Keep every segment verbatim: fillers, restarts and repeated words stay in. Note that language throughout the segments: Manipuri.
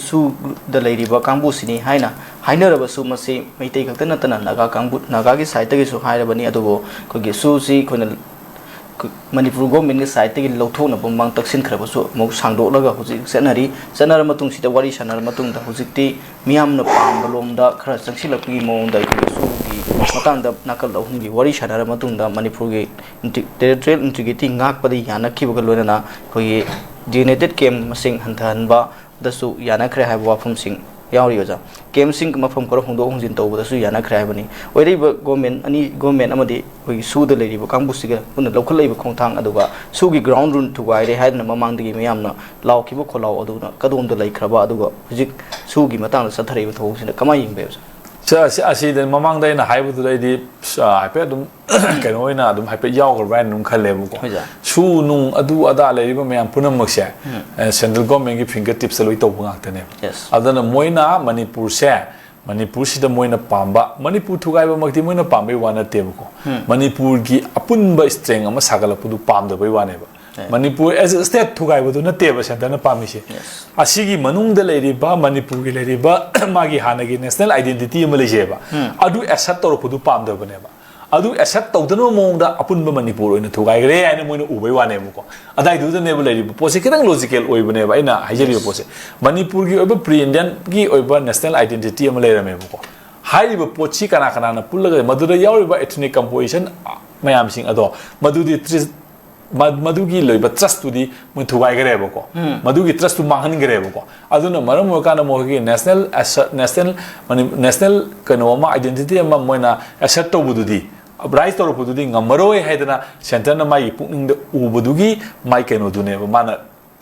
ꯁꯨꯗ ꯂꯩꯔꯤꯕ ꯀꯥꯡꯕꯨꯁꯤꯅꯤ ꯍꯥꯏꯅ ꯍꯥꯏꯅꯔꯕꯁꯨ, ꯃꯁꯤ ꯃꯩꯇꯩ ꯈꯛꯇ ꯅꯠꯇꯅ ꯅꯥꯒꯥ ꯀꯥꯡꯕꯨ, ꯅꯥꯒꯥꯒꯤ ꯁꯥꯏꯠꯇꯒꯤꯁꯨ ꯍꯥꯏꯔꯕꯅꯤ꯫ ꯑꯗꯨꯕꯨ ꯑꯩꯈꯣꯏꯒꯤ ꯁꯨꯁꯤ ꯑꯩꯈꯣꯏꯅ ꯀ-, ꯃꯅꯤꯄꯨꯔ ꯒꯣꯔꯃꯦꯟꯒꯤ ꯁꯥꯏꯠꯇꯒꯤ ꯂꯧꯊꯣꯛꯅꯕ ꯃꯃꯥꯡ ꯇꯛꯁꯤꯟꯈ꯭ꯔꯕꯁꯨ, ꯑꯃꯨꯛ ꯁꯥꯡꯗꯣꯛꯂꯒ ꯍꯧꯖꯤꯛ ꯆꯠꯅꯔꯤ꯫ ꯆꯠꯅꯔ ꯃꯇꯨꯡꯁꯤꯗ, ꯋꯥꯔꯤ ꯁꯥꯟꯅꯔ ꯃꯇꯨꯡꯗ, ꯍꯧꯖꯤꯛꯇꯤ ꯃꯤꯌꯥꯝꯅ ꯄꯥꯝꯕ ꯂꯣꯝꯗ ꯈꯔ ꯆꯪꯁꯤꯜꯂꯛꯄꯒꯤ ꯃꯑꯣꯡꯗ ꯑꯩꯈꯣꯏꯒꯤ ꯁꯨꯒꯤ ꯃꯇꯥꯡꯗ ꯅꯥꯀꯜ ꯑꯍꯨꯝꯒꯤ ꯋꯥꯔꯤ ꯁꯥꯟꯅꯔ ꯃꯇꯨꯡꯗ, ꯃꯅꯤꯄꯨꯔꯒꯤ ꯏꯟꯇꯤ-, ꯇꯦꯔꯤꯇꯣꯔꯤꯌꯦꯜ ꯏꯟꯇꯤꯒ꯭ꯔꯤꯇꯤ ꯉꯥꯛꯄꯗ ꯌꯥꯅꯈꯤꯕꯒꯗ ꯂꯣꯏꯅꯅ ꯑꯩꯈꯣꯏꯒꯤ ꯗꯤꯂꯤꯃꯤꯇꯦꯠ ꯀꯦꯝ ꯃꯁꯤꯡ ꯍꯟꯊꯍꯟꯕꯗꯁꯨ ꯌꯥꯅꯈ꯭ꯔꯦ ꯍꯥꯏꯕ ꯋꯥꯐꯝꯁꯤꯡ ꯌꯥꯎꯔꯤ, ꯑꯣꯖꯥ꯫ ꯀꯦꯝꯁꯤꯡ ꯃꯐꯝ ꯈꯔ ꯍꯣꯡꯗꯣꯛ ꯍꯣꯡꯖꯤꯟ ꯇꯧꯕꯗꯁꯨ ꯌꯥꯅꯈ꯭ꯔꯦ ꯍꯥꯏꯕꯅꯤ꯫ ꯑꯣꯏꯔꯤꯕ ꯒꯣꯔꯃꯦꯟ ꯑꯅꯤ, ꯒꯣꯔꯃꯦꯟ ꯑꯃꯗꯤ ꯑꯩꯈꯣꯏꯒꯤ ꯁꯨꯗ ꯂꯩꯔꯤꯕ ꯀꯥꯡꯕꯨꯁꯤꯒ ꯄꯨꯟꯅ ꯂꯧꯈꯠꯂꯛꯏꯕ ꯈꯣꯡꯊꯥꯡ, ꯑꯗꯨꯒ ꯁꯨꯒꯤ ꯒ꯭ꯔꯥꯎꯟ ꯔꯨꯜ ꯊꯨꯒꯥꯏꯔꯦ ꯍꯥꯏꯗꯨꯅ ꯃꯃꯥꯡꯗꯒꯤ ꯃꯤꯌꯥꯝꯅ ꯂꯥꯎꯈꯤꯕ ꯈꯣꯜꯂꯥꯎ ꯑꯗꯨꯅ ꯀꯗꯣꯝꯗ ꯂꯩꯈ꯭ꯔꯕ, ꯑꯗꯨꯒ ꯍꯧꯖꯤꯛ ꯁꯨꯒꯤ ꯃꯇꯥꯡꯗ ꯆꯠꯊꯔꯛꯏꯕ ꯊꯧꯑꯣꯡꯁꯤꯅ ꯀꯃꯥꯏꯅ ꯌꯦꯡꯕ ꯌꯥꯏ, ꯑꯣꯖꯥ? ꯁ-, ꯑꯁꯤ, ꯑꯁꯤꯗ ꯃꯃꯥꯡꯗ ꯑꯩꯅ ꯍꯥꯏꯕꯗꯨꯗ ꯑꯩꯗꯤ, ꯑ, ꯍꯥꯏꯐꯦꯠ ꯑꯗꯨꯝ ꯀꯩꯅꯣ ꯑꯣꯏꯅ ꯑꯗꯨꯝ ꯍꯥꯏꯐꯦꯠ ꯌꯥꯎꯈ꯭ꯔꯕ꯭ꯔꯥ ꯍꯥꯏꯅ ꯑꯗꯨꯝ ꯈꯜꯂꯦꯕꯀꯣ꯫ ꯍꯣꯏ, ꯁꯥꯔ꯫ ꯁꯨ ꯅꯨꯡ ꯑꯗꯨ ꯑꯗꯥ ꯂꯩꯔꯤꯕ ꯃꯌꯥꯝ ꯄꯨꯝꯅꯃꯛꯁꯦ, ꯎꯝ꯫ ꯑ, ꯁꯦꯟꯇ꯭ꯔꯦꯜ ꯒꯣꯔꯃꯦꯟꯒꯤ ꯐꯤꯡꯒꯔ ꯇꯤꯞꯁꯇ ꯂꯣꯏ ꯇꯧꯕ ꯉꯥꯛꯇꯅꯦꯕ꯫ ꯌꯦꯁ꯫ ꯑꯗꯨꯅ ꯃꯣꯏꯅ ꯃꯅꯤꯄꯨꯔꯁꯦ, ꯃꯅꯤꯄꯨꯔꯁꯤꯗ ꯃꯣꯏꯅ ꯄꯥꯝꯕ, ꯃꯅꯤꯄꯨꯔ ꯊꯨꯒꯥꯏꯕꯃꯛꯇꯤ ꯃꯣꯏꯅ ꯄꯥꯝꯕꯩ ꯋꯥ ꯅꯠꯇꯦꯕꯀꯣ꯫ ꯎꯝ꯫ ꯃꯅꯤꯄꯨꯔꯒꯤ ꯑꯄꯨꯟꯕ ꯏꯁꯇ꯭ꯔꯦꯡ ꯑꯃ ꯁꯥꯒꯠꯂꯛꯄꯗꯨ ꯄꯥꯝꯗꯕꯩ ꯋꯥꯅꯦꯕ꯫ ꯃꯅꯤꯄꯨꯔ as a state ꯊꯨꯒꯥꯏꯕꯗꯨ ꯅꯠꯇꯦꯕ ꯁꯦꯟꯇꯔꯅ ꯄꯥꯝꯃꯤꯁꯦ꯫ ꯌꯦꯁ꯫ ꯑꯁꯤꯒꯤ ꯃꯅꯨꯡꯗ ꯂꯩꯔꯤꯕ, ꯃꯅꯤꯄꯨꯔꯒꯤ ꯂꯩꯔꯤꯕ ꯃꯥꯒꯤ ꯍꯥꯟꯅꯒꯤ ꯅꯦꯁꯅꯦꯜ ꯑꯥꯏꯗꯦꯟꯇꯤꯇꯤ ꯑꯃ ꯂꯩꯖꯩꯕ꯫ ꯎꯝ꯫ ꯑꯗꯨ ꯑꯦꯁꯔꯠ ꯇꯧꯔꯛꯄꯗꯨ ꯄꯥꯝꯗꯕꯅꯦꯕ꯫ ꯑꯗꯨ ꯑꯦꯁꯔꯠ ꯇꯧꯗꯅꯕ ꯃꯑꯣꯡꯗ ꯑꯄꯨꯟꯕ ꯃꯅꯤꯄꯨꯔ ꯑꯣꯏꯅ ꯊꯨꯒꯥꯏꯈ꯭ꯔꯦ ꯍꯥꯏꯅ ꯃꯣꯏꯅ ꯎꯕꯩ ꯋꯥꯅꯦꯕꯀꯣ꯫ ꯑꯗꯥꯏꯗꯨꯗꯅꯦꯕ ꯂꯩꯔꯤꯕ ꯄꯣꯠꯁꯦ ꯈꯤꯇꯪ ꯂꯣꯖꯤꯀꯦꯜ ꯑꯣꯏꯕꯅꯦꯕ ꯑꯩꯅ ꯍꯥꯏꯖꯔꯤꯕ ꯌꯦꯁ꯫ ꯄꯣꯠꯁꯦ꯫ ꯃꯅꯤꯄꯨꯔꯒꯤ ꯑꯣꯏꯕ ꯄ꯭ꯔꯤ ꯏꯟꯗꯤꯌꯟꯒꯤ ꯑꯣꯏꯕ ꯅꯦꯁꯅꯦꯜ ꯑꯥꯏꯗꯦꯟꯇꯤꯇꯤ ꯑꯃ ꯂꯩꯔꯝꯃꯦꯕꯀꯣ꯫ ꯍꯥꯏꯔꯤꯕ ꯄꯣꯠꯁꯤ ꯀꯅꯥ ꯀꯅꯥꯅ ꯄꯨꯜꯂꯒ ꯃꯗꯨꯗ ꯌꯥꯎꯔꯤꯕ ꯏꯊꯅꯤꯛ ꯀꯝꯄꯣꯖꯤꯁꯟ ꯃꯌꯥꯝꯁꯤꯡ ꯑꯗꯣ ꯃꯗꯨꯗꯤ ꯇ꯭ꯔꯤ-, ꯃ-, ꯃꯗꯨꯒꯤ ꯂꯩꯕ ꯇ꯭ꯔꯁꯇꯨꯗꯤ ꯃꯣꯏ ꯊꯨꯒꯥꯏꯈ꯭ꯔꯦꯕꯀꯣ꯫ ꯎꯝ꯫ ꯃꯗꯨꯒꯤ ꯇ꯭ꯔꯁꯇꯨ ꯃꯥꯡꯍꯟꯈ꯭ꯔꯦꯕꯀꯣ꯫ ꯑꯗꯨꯅ ꯃꯔꯝ ꯑꯣꯏꯔꯀꯥꯟꯗ ꯃꯈꯣꯏꯒꯤ ꯅꯦꯁꯅꯦꯜ ꯑꯦꯁ-, ꯅꯦꯁꯅꯦꯜ ꯃꯅꯤ-, ꯅꯦꯁꯅꯦꯜ ꯀꯩꯅꯣ ꯑꯃ, ꯑꯥꯏꯗꯦꯟꯇꯤꯇꯤ ꯑꯃ ꯃꯣꯏꯅ ꯑꯦꯁꯔꯠ ꯇꯧꯕꯗꯨꯗꯤ, ꯔꯥꯏꯖ ꯇꯧꯔꯛꯄꯗꯨꯗꯤ ꯉꯝꯃꯔꯣꯏ ꯍꯥꯏꯗꯅ ꯁꯦꯟꯇꯔꯅ ꯃꯥꯒꯤ ꯄꯨꯛꯅꯤꯡꯗ ꯎꯕꯗꯨꯒꯤ ꯃꯥꯏ ꯀꯩꯅꯣꯗꯨꯅꯦꯕ ꯃꯥꯅ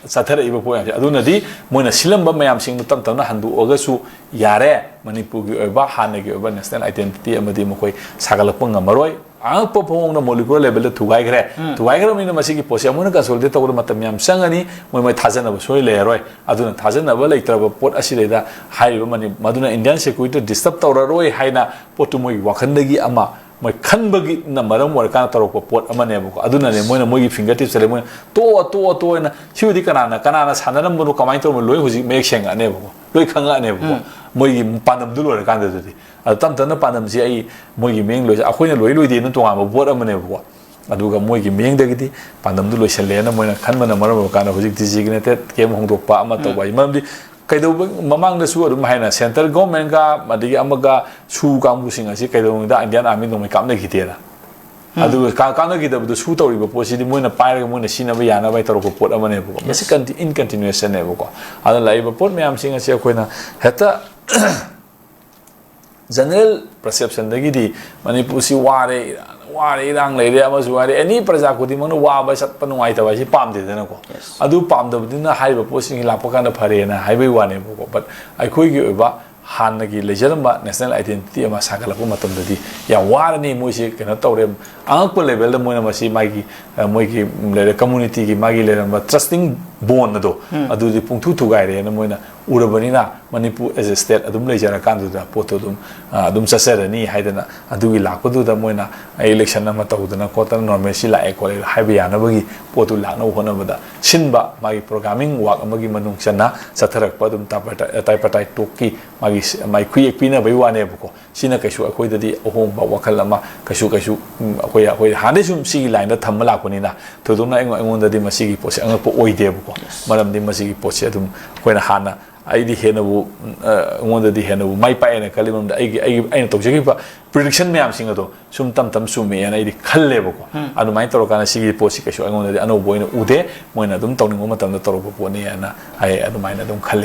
ꯆꯠꯊꯔꯛꯏꯕ ꯄꯣꯠ ꯃꯌꯥꯝꯁꯦ꯫ ꯑꯗꯨꯅꯗꯤ ꯃꯣꯏꯅ ꯁꯤꯜꯂꯝꯕ ꯃꯌꯥꯝꯁꯤꯡꯗꯨ ꯇꯞ ꯇꯞꯅ ꯍꯟꯗꯣꯛꯑꯒꯁꯨ ꯌꯥꯔꯦ, ꯃꯅꯤꯄꯨꯔꯒꯤ ꯑꯣꯏꯕ ꯍꯥꯟꯅꯒꯤ ꯑꯣꯏꯕ ꯅꯦꯁꯅꯦꯜ ꯑꯥꯏꯗꯦꯟꯇꯤꯇꯤ ꯑꯃꯗꯤ ꯃꯈꯣꯏ ꯁꯥꯒꯠꯂꯛꯄ ꯉꯝꯃꯔꯣꯏ꯫ ꯑꯉꯛꯄ ꯃꯑꯣꯡꯗ ꯃꯣꯂꯤꯀꯨꯂꯔ ꯂꯦꯚꯦꯜꯗ ꯊꯨꯒꯥꯏꯈ꯭ꯔꯦ꯫ ꯎꯝ꯫ ꯊꯨꯒꯥꯏꯈ꯭ꯔꯕꯅꯤꯅ ꯃꯁꯤꯒꯤ ꯄꯣꯠꯁꯦ ꯑꯃꯨꯛ ꯍꯟꯅ ꯀꯟꯁꯣꯂꯤꯗꯦꯠ ꯇꯧꯕꯗ ꯃꯇꯝ ꯌꯥꯝ ꯆꯪꯉꯅꯤ꯫ ꯃꯣꯏ, ꯃꯣꯏ ꯊꯥꯖꯅꯕ ꯁꯣꯏ ꯂꯩꯔꯔꯣꯏ꯫ ꯑꯗꯨꯅ ꯊꯥꯖꯅꯕ ꯂꯩꯇ꯭ꯔꯕ ꯄꯣꯠ ꯑꯁꯤꯗꯩꯗ ꯍꯥꯏꯔꯤꯕ ꯃꯅꯤ-, ꯃꯗꯨꯅ ꯏꯟꯗꯤꯌꯥꯟ ꯁꯦꯀ꯭ꯌꯨꯔꯤꯇꯤ ꯗꯤꯁꯇꯔꯕ ꯇꯧꯔꯔꯣꯏ ꯍꯥꯏꯅ ꯄꯣꯠꯇꯨ ꯃꯣꯏꯒꯤ ꯋꯥꯈꯜꯗꯒꯤ ꯑꯃ ꯃꯣꯏ ꯈꯟꯕꯒꯤꯅ ꯃꯔꯝ ꯑꯣꯏꯔꯀꯥꯟꯗ ꯇꯧꯔꯛꯄ ꯄꯣꯠ ꯑꯃꯅꯦꯕꯀꯣ꯫ ꯑꯗꯨꯅꯅꯦ ꯃꯣꯏꯅ ꯃꯣꯏꯒꯤ ꯐꯤꯡꯒꯔ ꯇꯤꯞꯁꯇ ꯂꯩ, ꯃꯣꯏꯅ "ꯇꯣꯛꯑꯣ, ꯇꯣꯛꯑꯣ, ꯇꯣꯛꯑꯣ" ꯍꯥꯏꯅ꯫ ꯁꯤꯕꯨꯗꯤ ꯀꯅꯥꯅ, ꯀꯅꯥꯅ ꯁꯥꯟꯅꯔꯝꯕꯅꯣ, ꯀꯃꯥꯏꯅ ꯇꯧꯔꯝꯕꯅꯣ, ꯂꯣꯏ ꯍꯧꯖꯤꯛ ꯃꯌꯦꯛ ꯁꯦꯡꯉꯛꯑꯅꯦꯕꯀꯣ꯫ ꯂꯣꯏ ꯈꯪꯉꯛꯑꯅꯦꯕꯀꯣ꯫ ꯃꯣꯏꯒꯤ ꯄꯥꯟꯗꯝꯗꯨ ꯂꯣꯏꯔꯀꯥꯟꯗꯗꯗꯤ꯫ ꯑꯗꯣ ꯇꯞ ꯇꯞꯅ ꯄꯥꯟꯗꯝꯁꯤ ꯑꯩ ꯃꯣꯏꯒꯤ ꯃꯤꯡ ꯂꯣꯏꯁ-, ꯑꯩꯈꯣꯏꯅ ꯂꯣꯏ ꯂꯣꯏꯗꯦꯅ ꯇꯣꯉꯥꯟꯕ ꯄꯣꯠ ꯑꯃꯅꯦꯕꯀꯣ꯫ ꯑꯗꯨꯒ ꯃꯣꯏꯒꯤ ꯃꯤꯡꯗꯒꯤꯗꯤ ꯄꯥꯟꯗꯝꯗꯨ ꯂꯣꯏꯁꯜꯂꯦꯅ ꯃꯣꯏꯅ ꯈꯟꯕꯅ ꯃꯔꯝ ꯑꯣꯏꯔꯀꯥꯟꯗ ꯍꯧꯖꯤꯛ designated camp ꯍꯣꯡꯗꯣꯛꯄ ꯑꯃ ꯇꯧꯕ ꯍꯥꯏꯁꯦ꯫ ꯃꯔꯝꯗꯤ ꯀꯩꯗꯧꯕ, ꯃꯃꯥꯡꯗꯁꯨ ꯑꯗꯨꯝ ꯍꯥꯏꯅ central government ꯀ ꯑꯗꯒꯤ ꯑꯃꯒ ꯁꯨ ꯀꯥꯡꯕꯨꯁꯤꯡ ꯑꯁꯤ ꯀꯩꯗꯧꯅꯨꯡꯗ Indian Army ꯅꯣꯡꯃꯩ ꯀꯥꯞꯅꯈꯤꯗꯦꯅ꯫ ꯑꯗꯨꯒ ꯀꯥ-, ꯀꯥꯞꯅꯈꯤꯗꯕꯗꯨ ꯁꯨ ꯇꯧꯔꯤꯕ ꯄꯣꯠꯁꯤꯗꯤ ꯃꯣꯏꯅ ꯄꯥꯏꯔꯒ ꯃꯣꯏꯅ ꯁꯤꯖꯤꯟꯅꯕ ꯌꯥꯅꯕ ꯇꯧꯔꯛꯄ ꯄꯣꯠ ꯑꯃꯅꯦꯕꯀꯣ꯫ ꯃꯁꯤ Yes. conti-, in continuation ꯅꯦꯕꯀꯣ꯫ ꯑꯗꯨꯅ ꯂꯥꯛꯏꯕ ꯄꯣꯠ ꯃꯌꯥꯝꯁꯤꯡ ꯑꯁꯤ ꯑꯩꯈꯣꯏꯅ ꯍꯦꯛꯇ general perception ꯗꯒꯤꯗꯤ ꯃꯅꯤꯄꯨꯔꯁꯤ ꯋꯥꯔꯦ, ꯏꯔꯥꯡ, ꯋꯥꯔꯦ, ꯏꯔꯥꯡ ꯂꯩꯔꯦ, ꯑꯃꯁꯨ ꯍꯥꯏꯔꯦ, any ꯄ꯭ꯔꯖꯥ ꯈꯨꯗꯤꯡꯃꯛꯅ ꯋꯥꯕ, ꯆꯠꯄ ꯅꯨꯡꯉꯥꯏꯇꯕ ꯍꯥꯏꯁꯤ ꯄꯥꯝꯗꯦꯗꯅꯀꯣ꯫ Yes. ꯑꯗꯨ ꯄꯥꯝꯗꯕꯗꯨꯅ ꯍꯥꯏꯔꯤꯕ ꯄꯣꯠꯁꯤꯡꯁꯤ ꯂꯥꯛꯄ ꯀꯥꯟꯗ ꯐꯔꯦꯅ ꯍꯥꯏꯕꯒꯤ ꯋꯥꯅꯦꯕꯀꯣ꯫ But ꯑꯩꯈꯣꯏꯒꯤ ꯑꯣꯏꯕ ꯍꯥꯟꯅꯒꯤ ꯂꯩꯖꯔꯝꯕ national identity ꯑꯃ ꯁꯥꯒꯠꯂꯛꯄ ꯃꯇꯝꯗꯗꯤ ꯌꯥꯝ ꯋꯥꯔꯅꯤ, ꯃꯣꯏꯁꯤ ꯀꯩꯅꯣ ꯇꯧꯔꯦ, ꯑꯉꯛꯄ level ꯗ ꯃꯣꯏꯅ ꯃꯁꯤ ꯃꯥꯒꯤ, ꯑ, ꯃꯣꯏꯒꯤ ꯂꯩꯔꯦ, community ꯒꯤ ꯃꯥꯒꯤ ꯂꯩꯔꯝꯕ trusting bond ꯑꯗꯣ, ꯎꯝ꯫ ꯑꯗꯨꯗꯤ ꯄꯨꯡꯊꯨ ꯊꯨꯒꯥꯏꯔꯦꯅ ꯃꯣꯏꯅ ꯎꯔꯕꯅꯤꯅ, ꯃꯅꯤꯄꯨꯔ as a state ꯑꯗꯨꯝ ꯂꯩꯖꯔꯀꯥꯟꯗꯨꯗ ꯄꯣꯠꯇꯣ ꯑꯗꯨꯝ, ꯑ, ꯑꯗꯨꯝ ꯆꯠꯆꯔꯅꯤ ꯍꯥꯏꯗꯅ, ꯑꯗꯨꯒꯤ ꯂꯥꯛꯄꯗꯨꯗ ꯃꯣꯏꯅ election ꯑꯃ ꯇꯧꯗꯅ ꯈꯣꯠꯇꯅ normalcy ꯂꯥꯛꯑꯦ ꯈꯣꯠꯂꯦ ꯍꯥꯏꯕ ꯌꯥꯅꯕꯒꯤ ꯄꯣꯠꯇꯨ ꯂꯥꯛꯅꯕ ꯍꯣꯠꯅꯕꯗ ꯁꯤꯟꯕ ꯃꯥꯒꯤ programming work ꯑꯃꯒꯤ ꯃꯅꯨꯡ ꯆꯟꯅ ꯆꯠꯊꯔꯛꯄ ꯑꯗꯨꯝ ꯇꯥꯏꯄ-, ꯇꯥꯏꯄ-, ꯇꯥꯏꯄ ꯇꯥꯏ talk ꯀꯤ ꯃꯥꯒꯤ ꯁ-, ꯃꯥꯏ ꯈꯨꯌꯦꯛ ꯄꯤꯅꯕꯒꯤ ꯋꯥꯅꯦꯕꯀꯣ꯫ ꯁꯤꯅ ꯀꯩꯁꯨ ꯑꯩꯈꯣꯏꯗꯗꯤ ꯑꯍꯣꯡꯕ ꯋꯥꯈꯜ ꯑꯃ ꯀꯩꯁꯨ, ꯀꯩꯁꯨ, ꯎꯝ, ꯑꯩꯈꯣꯏ, ꯑꯩꯈꯣꯏ ꯍꯥꯟꯅꯗꯩ ꯁꯨꯝ ꯁꯤꯒꯤ line ꯗ ꯊꯝꯕ ꯂꯥꯛꯄꯅꯤꯅ ꯊꯣꯏꯗꯣꯛꯅ ꯑꯩꯉꯣꯟ-, ꯑꯩꯉꯣꯟꯗꯗꯤ ꯃꯁꯤꯒꯤ ꯄꯣꯠꯁꯦ ꯑꯉꯛꯄ ꯑꯣꯏꯗꯦꯕꯀꯣ꯫ Yes. ꯃꯔꯝꯗꯤ ꯃꯁꯤꯒꯤ ꯄꯣꯠꯁꯦ ꯑꯗꯨꯝ ꯑꯩꯈꯣꯏꯅ ꯍꯥꯟꯅ, ꯑꯩꯗꯤ ꯍꯦꯟꯅꯕꯨ, ꯑ, ꯑꯩꯉꯣꯟꯗꯗꯤ ꯍꯦꯟꯅꯕꯨ ꯃꯥꯏ ꯄꯥꯛꯑꯦꯅ ꯈꯜꯂꯤ, ꯃꯔꯝꯗꯤ ꯑꯩꯒꯤ, ꯑꯩꯒꯤ, ꯑꯩꯅ ꯇꯧꯖꯈꯤꯕ prediction ꯃꯌꯥꯝꯁꯤꯡ ꯑꯗꯣ ꯁꯨꯝ ꯇꯝ ꯇꯝ ꯆꯨꯝꯃꯦꯅ ꯑꯩꯗꯤ ꯈꯜꯂꯦꯕꯀꯣ꯫ ꯎꯝ꯫ ꯑꯗꯨꯃꯥꯏꯅ ꯇꯧꯔꯀꯥꯟꯗ ꯁꯤꯒꯤ ꯄꯣꯠꯁꯤ ꯀꯩꯁꯨ ꯑꯩꯉꯣꯟꯗꯗꯤ ꯑꯅꯧꯕ ꯑꯣꯏꯅ ꯎꯗꯦ, ꯃꯣꯏꯅ ꯑꯗꯨꯝ ꯇꯧꯅꯤꯡꯕ ꯃꯇꯝꯗ ꯇꯧꯔꯛꯄ ꯄꯣꯠꯅꯤ ꯍꯥꯏꯅ ꯑꯩ ꯑꯗꯨꯃꯥꯏꯅ ꯑꯗꯨꯝ ꯈꯜꯂꯤ꯫